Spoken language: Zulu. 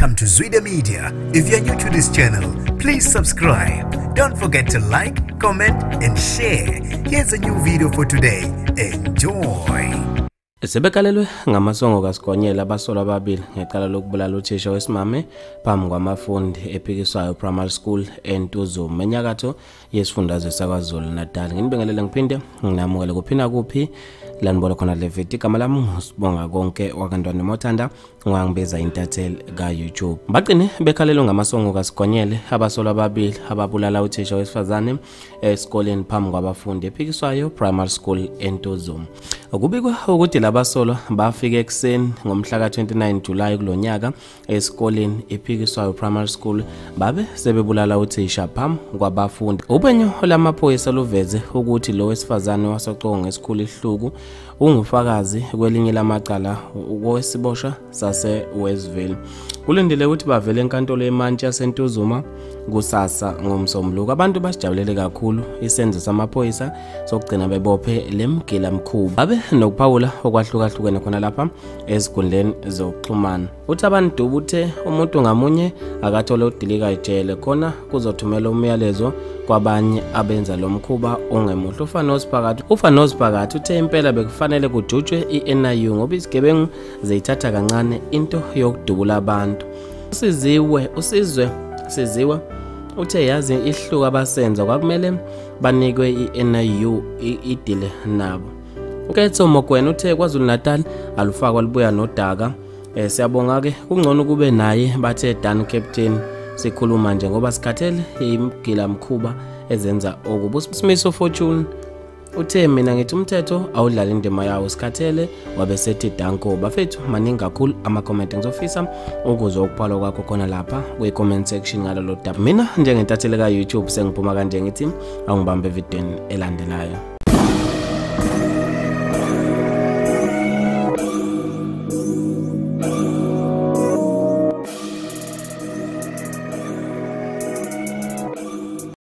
Welcome to Zwida Media. If you're new to this channel, please subscribe. Don't forget to like, comment, and share. Here's a new video for today. Enjoy. Sebekalelwe ngamasongo kaSigonyela abasolwa ababili ngecala lokubulala uthisha wesimame phambi kwamafundi ephikiswayo Primary School eNtuzuma enyakatho yesifundazwe saKwaZulu Natal. Nginibingelele ngiphinde nginamukele kuphina kuphi la nibona khona le video. Igama lami sibonga konke wakantwana Mothanda, ngibiza intatheli ka YouTube. Bagcine bekhalelwe ngamasongo kaSigonyela abasolwa ababili ababulala uthisha wesifazane esikoleni phambi kwabafundi ephikiswayo Primary School eNtuzuma. Kubikwa ukuthi labasolwa bafike ekuseni ngomhla ka-29 July kulonyaka esikoleni ephikiswayo Primary School babe sebebulala uthisha phambi kwabafundi. Uphenyo lamaphoyisa luveze ukuthi lo wesifazane wasocongo ngesikhulu isihluku ungufakazi kwelinye lamacala okwesiboshwa sase-Westville. Kulindele ukuthi bavele enkantolo yemantshi yaseNtuzuma kusasa ngomsombuluko. Abantu basijabulele kakhulu isenzo samaphoyisa sokugcina bebophe lemgila mkhuba. Babe nokuphawula okwahlukahlukene khona lapha ezinkundleni zokuxhumana. Uthi abantu uthe umuntu ngamunye akathole udilika ejele khona kuzothumela umyalezo kwabanye abenza lo mkhuba ongemuhle. Ufanoziphakathi uthe impela bekufanele kujutshwe i-NIU ngoba izigebengu ziyithatha kancane into yokudubula abantu. Usizwe uthe yazi ihluka abasenza kwakumele banikwe i-NIU idile nabo. Uketho Mokwena uthe KwaZulu Natal alufakwa libuya nodaka. Siyabonga ke kungcono kube naye bathe Dan Captain sikhuluma nje ngoba sikhathele imgila mkhuba ezenza okubi. Simiso Fortune uthe mina ngithi umthetho awudlala indima yawo sikhathele, wabe sethi danko. Bafethu maningi kakhulu ama comment, ngizofisa ukuzwa ukuphala kwakho khona lapha kwi comment section ngalolu daba. Mina njengentatheli ka YouTube sengiphuma kanje ngithi awungibambe evidweni elandelayo.